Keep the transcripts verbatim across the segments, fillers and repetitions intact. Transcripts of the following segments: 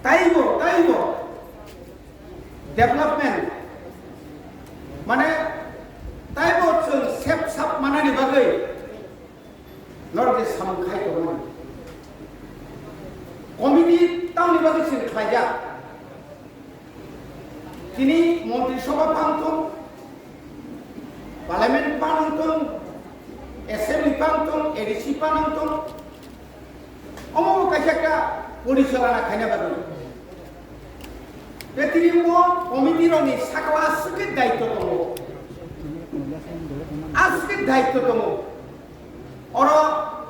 Taibo, taibo development, mane taibo chwng sep sap manani bagwi norok je samung khai tongmani. Committee tamni bagwi chwng khlaijak. Tini Montri Sabha phang thung, Parliament phang thung, Assembly phang thung, A D C phang thung, omo bo kaisa ekta porichalona khaina bagwi. Betini bo committee rokni sakao aswk khe daityo tongo. Aswk khe daityo tongo. Oro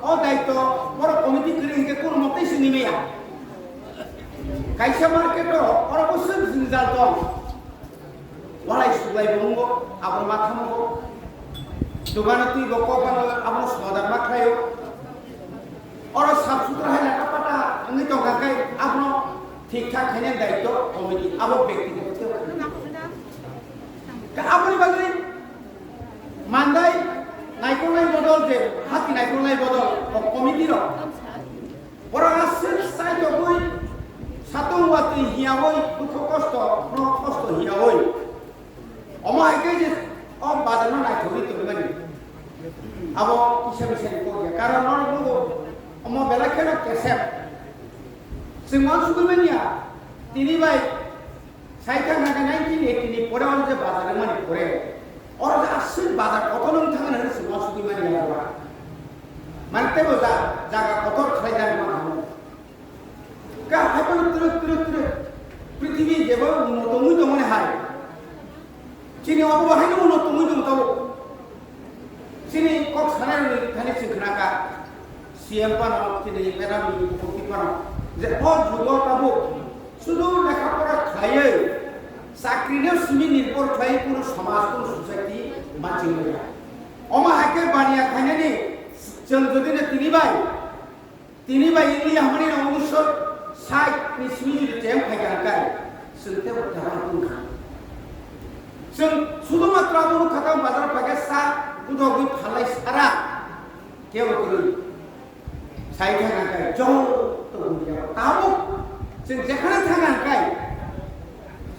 o daityo borok committee kwrwi hinkhe kunu motei sini maya. Kaisa market o oro bo swk jwngjal tong. Walai suklai bo wngo, abo ma thamogo. Dogano twi bo kok ano abono soda ma khlaio. Oro sap sutra hai lata pata wngwi tongkha khe abono thik thak khainani daityo committee, abo byaktigoto khe. Ka aboni bagwi mandai naikolnai bodol je hati naikolnai bodol o committee rok. Borok aswk chai tongwi satung watwi hiyawi dukhu kosto no kosto hiyawi. Omo hai khe je o bazar no naithogwi tongmani. Abo kisa bisa ni kok ya. Karon norok nugo omo belai kheno kesep. Chwng uansugwi manya tini bai Sai thang thang khe nineteen eighty ni pore oro je bazar wngmani pore, oro je aswk bazar kotor wng thang hinwi chwng uansugwi manya oro. Mane teibo ja-, jaga kotor khlai jak mano. Ka hai phano twrwk twrwk twrwk prithibi jebo uno tongwi tongmani hai. Chini obo bo haino uno tongwi tong tabuk. Chini kok sanai rokni thani chwng khna kha, C M phano, chini madam ni bupukti phano, je o jugo tabuk sudu lekha pora khlaiwi, chakri no simi nirbhor khlaiwi kunu samaj, kunu society manching maya. Omo hai khe baniya khainani chwng jodi no tini bai Tini bai India hamani rok unisho sait ni simi jodi cheng phai kha kai, chwng tebo kaham wng kha. Chwng sudu matro abo wng kha tamo bazar phai khe sa budogwi phalai sara kebo kwrwi. Sai kha kai joto wng ya. Tabuk chwng jekhane thang kha kai,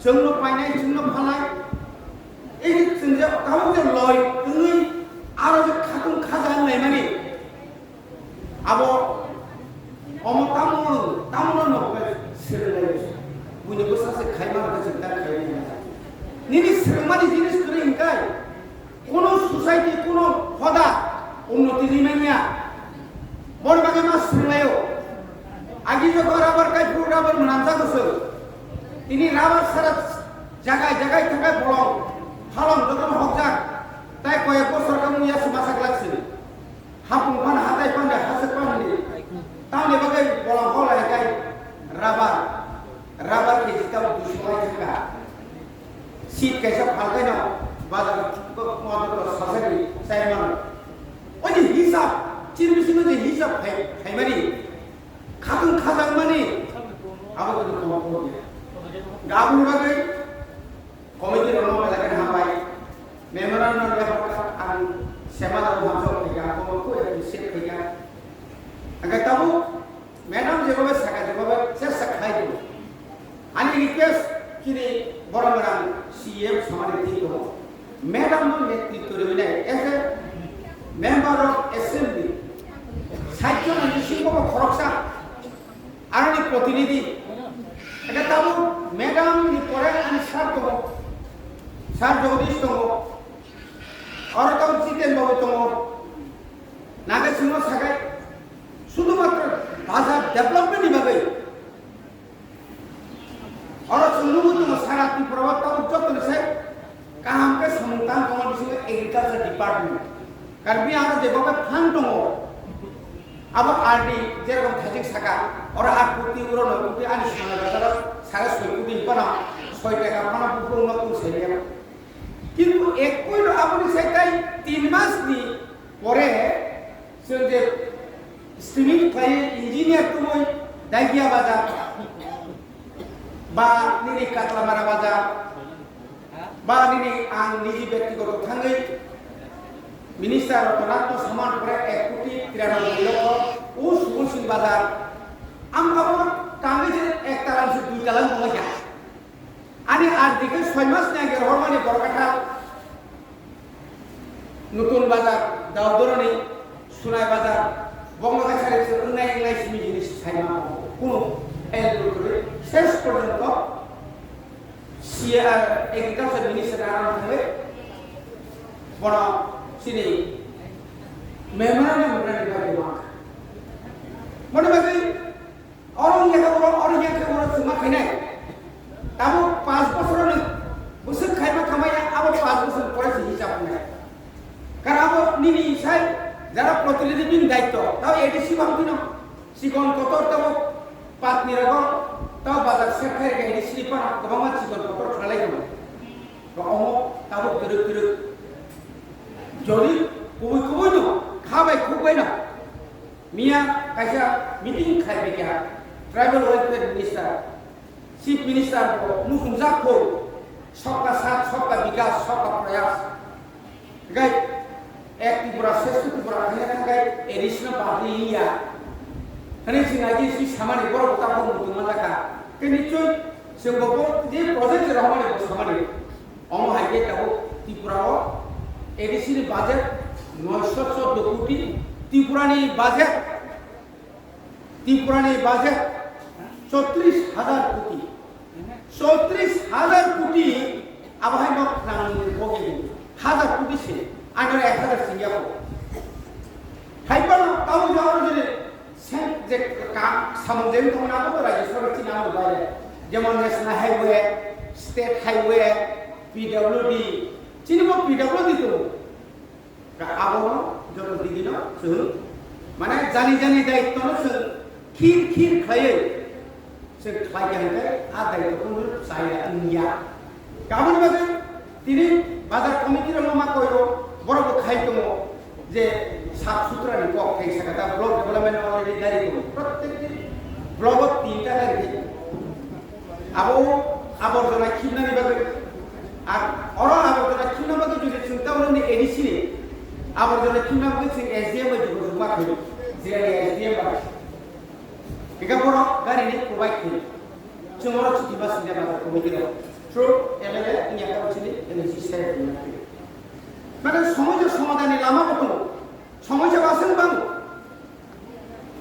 chwng no painai, chwng no phalai. Ei je chwng je tabuk je loi wngwi aro je khatung khaja wng laimani. Abo omo tamo, tamo no no khe swrwnglaio. Buini bwsa se khaima khe se ta khaimani. Nini swrwngmani jinis kwrwi hinkai. Kuno society, kuno hoda unnoti rimanya. Bor bagwi ma swrwnglaio. Agi joto rubber kai phuru rubber mwnamjago se. Tini rubber sara jagai jagai thakai bolong. Halong jotono hokjak. Tai koyek bosor khe muya se masak laksini. Hapung pan hatai pan de hasik pan de. Tamni bagwi bolang hol hai kai rubber. Rubber kg tamo duiso lai thangka. Seat kaisa phalkai no bazar ko motor ko sasari sai mano. O je hisab, chini bisingo je hisab khai, khaimani. Khatung khajak mani. Abo kunu komo ko ya. Gabuni bagwi Committee rokno belai kheno hambai. Memorandum no lekhak ang sema da hamjak phaikha, komo ko ya sep phaikha. Angkhe tabuk madam jebobe saka jebobe chesta khlai di. Ani request chini borok rang C M samani thik tongo. Madam no netritw rwinai as a member of assembly. Sait jon ni bisingo bo khoroksa. Aroni protinidhi, ekhe tabuk madam ni pore ani sir tongo, sir Jagadish tongo, oro tabuk Jiten babu tongo, nake chwngno sakai, sudhumatro bazar development ni bagwi. Oro chwng nugwi tongo sara Tripura o tabuk joto ni sai Kaham khe samung tang tongma bisingo agriculture department. Karbi aro je bobe phang tongo. Abo R D jerokom thajik saka, oro aat koti, oro noi koti ani sona bazaro sare soi koti phano, soi taka phano buphuru no tong saiya. Kintu ekoi no aboni sai tai tin mas ni pore chwng je streaming khlai engineer tongwi Dagiya bazar ba nini Katlamara bazar, ba nini ang niji byaktigoto thangwi minister Rotanato saman pore ek koti tiranoboi lokho o Subul Singh bazar. Ang abo tangwi je ek talang se Kalang wngkha. Ani R D K soi mas ni age rohormani Borkathal, Nutun Bazar, Daudoroni, Sunai Bazar, bongno kaisa rikse wngnai wngnai simi jinis saima kunu el rukre ses porjonto C A R agriculture minister aram thangwi bono sini memorandum rwna ni bagwi wngkha. Mone bagwi Oro wngya khe oro, oro wngya khe oro chwngma khainai. Tabuk panch bochorni bwswk khaima khamaya, abo panch bochor pore se hisab wngnai. Karon abo nini sai jara protinidhi bini daityo. Tao A D C bang phino chikon kotor tabo patni rogo tao bazar sep khai rega A D C ni phano kwbangma chikon kotor khlai tongo. Omo tabuk twrwk twrwk jodi kubui kubui no kha bai khuk bai no. Miya kaisa meeting khai bikha tribal welfare minister, chief minister bo muchungjak kho, sabka saath, sabka bikas, sabka prayas. Gai ek Tripura, shrestha Tripura khaina thangkai A D C no badri ya. Hani sing agi si samani borok ta ko mutung manjaka. Kini choi sing bo je project rohmani bo samani. Omo hai khe tabuk Tripura o A D C ni budget noisho chordo koti, Tripura ni budget, Tripura ni budget chottrish hajar koti, chottrish hajar koti abo hai nok nang ni bogi hajar koti se, ano ek hajar singya ko. Hai pano tabuk jawab jodi Sen je ka samung je tong na ko raji sorkar chini amo bai. Jemon National Highway, State Highway, P W D, chini bo P W D to. Ka abo no joto digi no chwng mane jani jani daityo no chwng khir khir khlaiwi chwng khlai khe hwnkhe a daityo kunu chaya wngya. Kaboni bagwi tini bazar committee rok ma koiro borok bo khai tongo je sap sutra ni kok thai saka ta block development already gari tongo. Prottek din block o tinta gari thai. Abo aborjona khibnani bagwi ar oro aborjona khibna bagwi jodi chwng ta oro ni A D C ni aborjona khibna bagwi chwng S D M bai jogajog ma khaio. Jilani S D M bai. Eka borok gari ni provide khaio. Chwng oro chuti ba singya bazar committee rok. Through M L A wngya kha chini M L A sir wngya kha. Mane somoja somadhan ni lama bo tongo. Somoja ba chwng bango.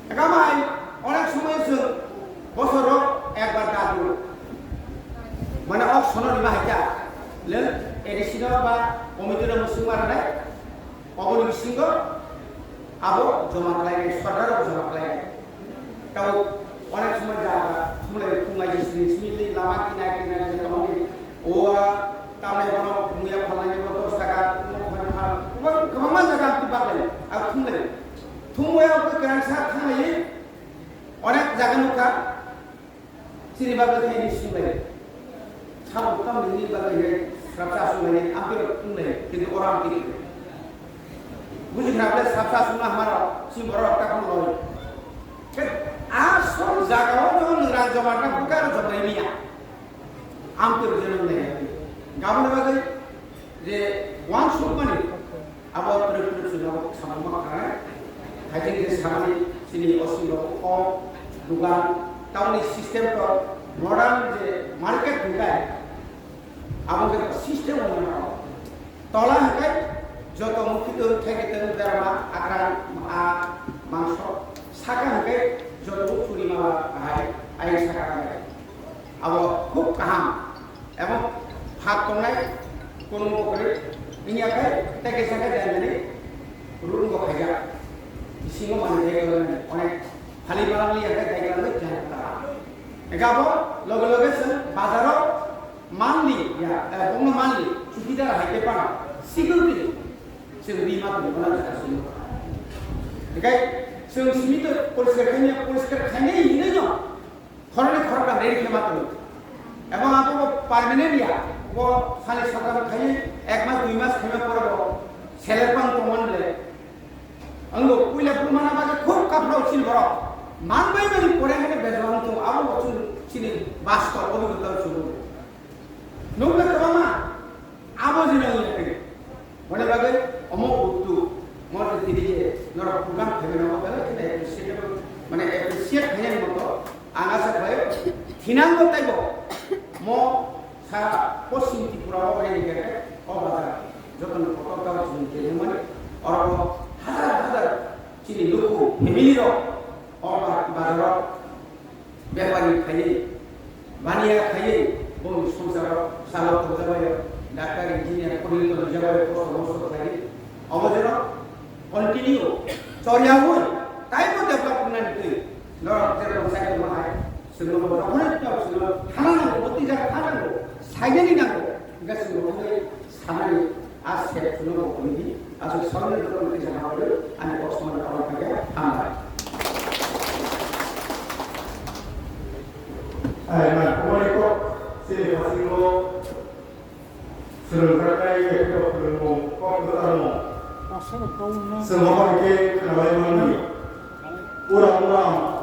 Eka mai onek somoy chwng bosoro ekbar dadu. Mane ok sono rima hai kha. Leng A D C no ba committee no musung ma rwnai. Oboni bisingo abo joma khlainai, sorkar o joma khlainai. Tabo onek somoi jaga thumlai thumlai je sini sini lama kinai kinai je tongni o tamne bono muya phalnai bono dos taka mo khani phal kwbang kwbangma jaga ang tubak lai ang thumlai thumlai ang kwrang sa thanglai onek jaga nukha. Chini bagwi khe ni swng lai. Sabo tamo ni bagwi khe srapsa swng lai, amtwi rok swng lai, kintu oro amtwi rok. Buji khna bole srapsa swng na hamaro, chini borok ta khon loi. Khe asol jaga o no nwng rang joma na buka ro joma miya. Amtwi rok jeno lai. Gaboni bagwi je wansukmani abo twrwk twrwk chwng abo samung ma khanai. Haikhe je samani chini osing rok o dugan town ni system to modern je market hwnkai abo khe system wngmano. Tola hwnkai joto mukhi tong thai khe tong berma akran a mangso saka hwnkai joto churi mala hai ai saka hwnkai. Abo khub kaham. Abo phat tongnai kono mokri inya kai teke saka janani rung bo khaja. Isingo mani dai kala onek phali balang li yakai dai kala jana ta. Ega bo loge loge se bazaro manli ya, eh, bongno manli chukidar hai ke pana security se ri ma tu mana jaka sini. Egai se simi to poriskar khaini poriskar khaini hini no. Khoroknwi khoroktham ready khe ma tongo. Ebong abo bo permanent ya, bo sani sokam khai ek mas dui mas khaima pore bo seler pang tongo le. Ang bo puila phuru mana bagwi khub kaphra uchil borok. Man bai bai pore hene bejwang tongo, abo bo chwng chini basto obhigota chwng. Nukle kwbangma abo jino wngya khe. Boni bagwi omo buttu mo tini je norok program khaimani omo belai kheno appreciate, mane appreciate khainani moto ang asa khlaio. Hinango teibo mo sa Poschim Tripura o hai khe o bazar jotono kotor kabo chini tongmani oro hazar hazar chini luku family rok o ba-, bazar o bepari khaiwi baniya khaiwi boni songsar o salo tongjabaio, doctor engineer kwrwi tongjabaio, kosto mosto khaiwi obo jeno continue choriyaui taibo develop wngnani twi norok jerokom sai tongma hai chwngno bo jokhonai tong chwngno thana nango, bwtwi jaga thana nango, sainani nango, hwnkhe chwngno hwnwi sanani a step chwngno bo hwnwi di, aswk saloni jokhonai twi jana hwnwi ani kok samani karon khaikhe hambai. Ai man, omo ni kok chini hasingo Swrwngjaknai ekto phwrwngmung kok kwcharmung. Chwng omo hai khe khwnalai mani. Uram uram